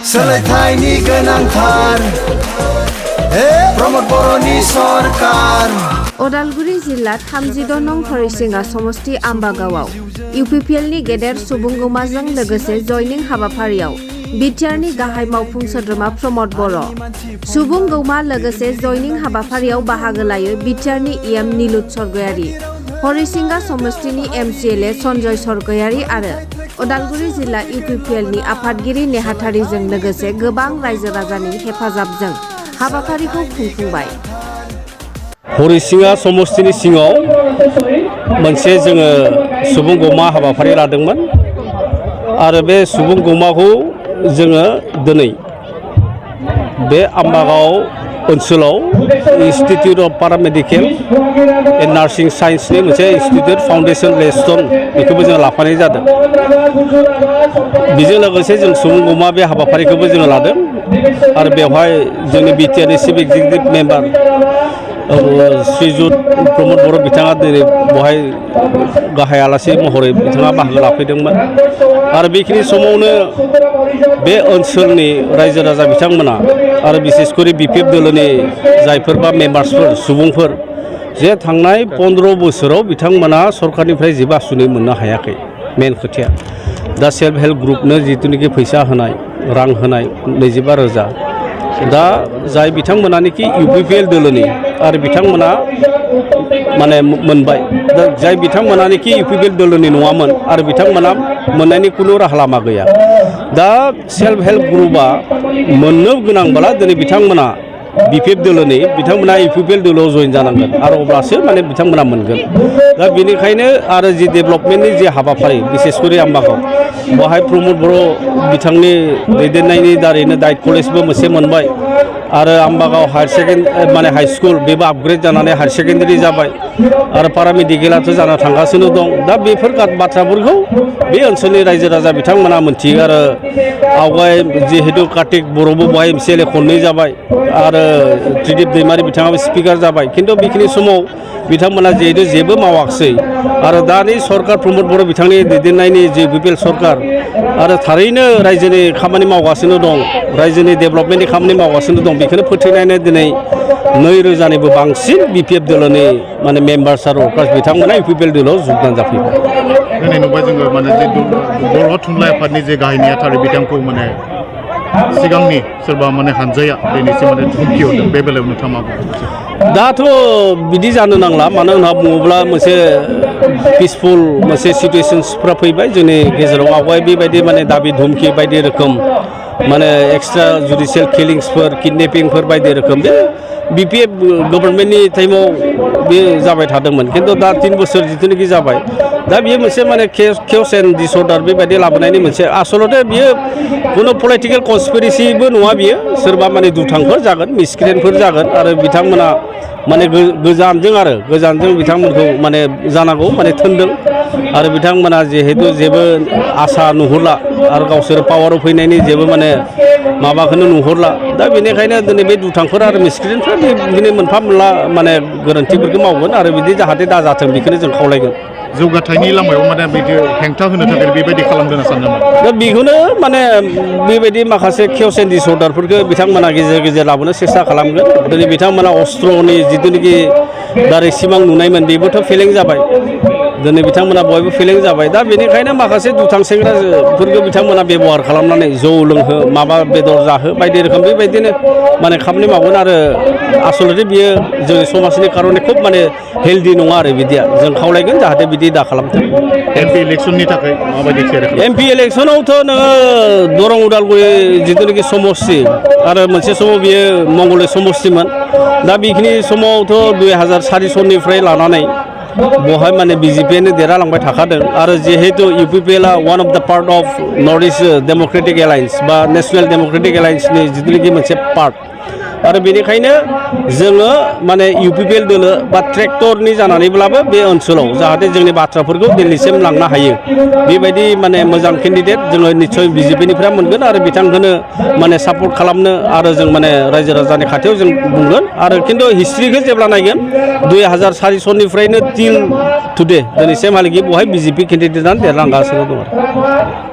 सोलायथायनि गोनांथार प्रमद बर'नि सरकार उदालगुरि जिल्ला 36 नं हरिसिंगा समष्टि आम्बागावआव इउपिपिएलनि गेदेर सुबुंगौमाजों लोगोसे जयनिं हाबाफारियाव बिटिआरनि गाहाय मावफुं सोद्रोमा प्रमद बर' सुबुंगौमा लोगोसे जयनिं हाबाफारियाव बाहागो लायो बिटिआरनि इएम निलुत सरगयारि हरिसिंगा समष्टिनि एमसिएलए सन्जय सरगयारि आरो उदालगुरि जिल्ला इउपिपिएलनि आफादगिरि नेहाथारिजों लोगोसे गोबां रायजो राजानि हेफाजाबजों हाबाफारिखौ खुंफुंबाय। हरिसिंगा समष्टिनि सिङाव मोनसे जोङो सुबुंगौमा हाबाफारि लादोंमोन आरो बे सुबुंगौमाखौ जोङो दिनै बे आम्बागाव ओनसोलाव इन्स्टिट्यूट अफ पारामेडिकेल एन्ड नार्सिं साइन्सनि मोनसे इन्स्टिट्यूट फाउन्डेसन रेस्टन बेखौबो जों लाफानाय जादों। बेजों लोगोसे जों सुबुंगौमा बे हाबाफारिखौबो जोङो लादों आरो बेवहाय जोंनि बिटिआरनि चिफ एक्जिकिउटिभ मेम्बार श्रीजुत प्रमद बर' बिथाङा दिनै बेवहाय गाहाय आलासि महरै बिथाङा बाहागो लाफैदोंमोन आरो बेखिनि समावनो बे ओनसोलनि रायजो राजा बिथांमोना आरो बिसेसकरि बिपिएफ दोलोनि जायफोरबा मेम्बार्सफोर सुबुंफोर जे थांनाय 15 बोसोराव बिथांमोना सरकारनिफ्राय जेबो आसुनि मोननो हायाखै। मेन खोथाया दा सेल्फ हेल्प ग्रुपनो जिथुनिखि फैसा होनाय रां होनाय 25,000 दा जाय बिथांमोनानिखि इउपिपिएल दोलोनि आरो बिथांमोना माने मोनबाय दा जाय बिथांमोनानिखि इउपिपिएल दोलोनि नङामोन आरो बिथांमोना मोननायनि खुनु राहा लामा गैया। दा सेल्फ हेल्प ग्रुपआ मोननो गोनांब्ला दिनै बिथांमोना बिपिएफ दोलोनि बिथांमोना इउपिपिएल दोलोआव जइन जानांगोन आरो अब्लासो माने बिथांमोना मोनगोन। दा बेनिखायनो आरो जि डेभेलपमेन्टनि जि हाबाफारि बिसेसकरि आम्बागाव बेवहाय प्रमद बर' बिथांनि दैदेननायनि दारैनो डाइट कलेजबो मोनसे मोनबाय आरो आम्बागाव हायार सेकेन्डारि माने हाई स्कुल बेबो आपग्रेड जानानै हायार सेकेन्डारि जाबाय आरो पारामेडिकेलाथ' जाना थांगासिनो दं। दा बेफोर बाथ्राफोरखौ बे ओनसोलनि रायजो राजा बिथांमोना मोनथियो आरो आवगाय जिहेतु कार्तिक बर'बो बेवहाय एमसिएलए खननै जाबाय आरो त्रिदिप दैमारि बिथाङाबो स्पिकार जाबाय खिन्थु बेखिनि समाव बिथांमोना जिहेतु जेबो मावाखिसै आरो दानि सरकार प्रमद बर' बिथांनि दैदेननायनि जे इउपिपिएल सरकार आरो थारैनो रायजोनि खामानि मावगासिनो दं रायजोनि डेभेलपमेन्टनि खामानि मावगासिनो दं बेखौनो फोथायनानै दिनै 2,000निबो बांसिन बिपिएफ दोलोनि माने मेम्बार्स आरो वर्कार्स बिथांमोना इउपिपिएल दोलोआव जगदान जाफैबाय। दिनै नुबाय जोङो माने जे बर' थुनलाइ आफादनि जे गाहाय नेहाथारि बिथांखौ माने सिगांनि सोरबा माने हानजाया दिनैसिम माने धुमखि हरदों बे बेलायाव नोंथाङा मा बुङो? दाथ' बिदि जानो नांला मानो होनना बुङोब्ला मोनसे पिसफुल मोनसे सिटुएसन्सफ्रा फैबाय जोंनि गेजेराव आवगाय बेबायदि माने दाबि धुमखि बायदि रोखोम माने एक्सट्रा जुडिशियेल किलिंसफोर किडनेपिंफोर बायदि रोखोम बे बिपिएफ गभर्नमेन्टनि टाइमाव बे जाबाय थादोंमोन खिन्थु दा 3 बोसोर जिथुनिखि जाबाय दा बियो मोनसे माने केअस एन्ड डिसअर्डार बेबायदि लाबोनायनि मोनसे आसलते बियो कुनु पलिटिकेल कनस्पिरेसिबो नङा बियो सोरबा माने दुथांफोर जागोन मिसक्रियेन्टफोर जागोन आरो बिथांमोना माने गोजानजों बिथांमोनखौ माने जानांगौ माने थोनदों आरो बिथांमोना जिहेतु जेबो आसा नुहुरला आरो गावसोर पावाराव फैनायनि जेबो माने माबाखौनो नुहुरला दा बेनिखायनो दिनै बे दुथांफोर आरो मिसक्रियेन्टफ्रा बिदिनो मोनफा मोनला माने गोरोन्थिफोरखौ मावगोन आरो बिदि जाहाथे दाजाथों बेखौनो जों खावलायगोन। जौगाथायनि लामायाव माने बिदि हेंथा होनो थाखाय बेबायदि खालामदों सानदोंमोन दा बेखौनो माने बेबायदि माखासे केअस एन्ड डिसअर्डारफोरखौ बिथांमोना गेजेर गेजेर लाबोनो सेस्था खालामगोन। दिनै बिथांमोना अस्त्रनि जिथुनिखि दारै सिमां नुनायमोन बेबोथ' फेलें जाबाय दिनै बिथांमोना बयबो फेलें जाबाय दा बेनिखायनो माखासे दुथां सेंग्राफोरखौ बिथांमोना बेबहार खालामनानै जौ लोंहो माबा बेदर जाहो बायदि रोखोम बेबायदिनो माने खामानि मावगोन आरो आसलते बियो जोंनि समाजनि कारणे खुब माने हेल्दि नङा आरो बिदिया जों खावलायगोन जाहाथे बिदि दा खालामथों। एमपि इलेक्सननि थाखाय माबायदि थियारि खालामो? एमपि इलेक्सनावथ' नोङो दरं उदालगुरि जिथुनिखि समष्टि आरो मोनसे समाव बियो मंगलदै समष्टिमोन दा बेखिनि समावथ' 2004 सननिफ्राय लानानै बेवहाय माने बिजेपियानो देरहालांबाय थाखादों आरो जिहेतु इउपिपिएलआ वान अफ द part of north east Democratic alliance बा नेशनेल डेम'क्रेटिक एलायन्सनि जिथुनिखि मोनसे पार्ट आरो बेनिखायनो जोङो माने इउपिपिएल दोलो बा ट्रेक्टरनि जानानैब्लाबो बे ओनसोलाव जाहाथे जोंनि बाथ्राफोरखौ दिल्लीसिम लांनो हायो बेबायदि माने मोजां केन्डिडेट जोङो निस्सय बिजेपिनिफ्राय मोनगोन आरो बिथांखौनो माने सापर्ट खालामनो आरो जों माने रायजो राजानि खाथियाव जों बुंगोन आरो खिन्थु हिस्ट्रिखौ जेब्ला नायगोन 2004 सननिफ्रायनो टिल टुडे दिनैसिमहालागै बेवहाय बिजेपि केन्डिडेटआनो देरलांगासिनो दं आरो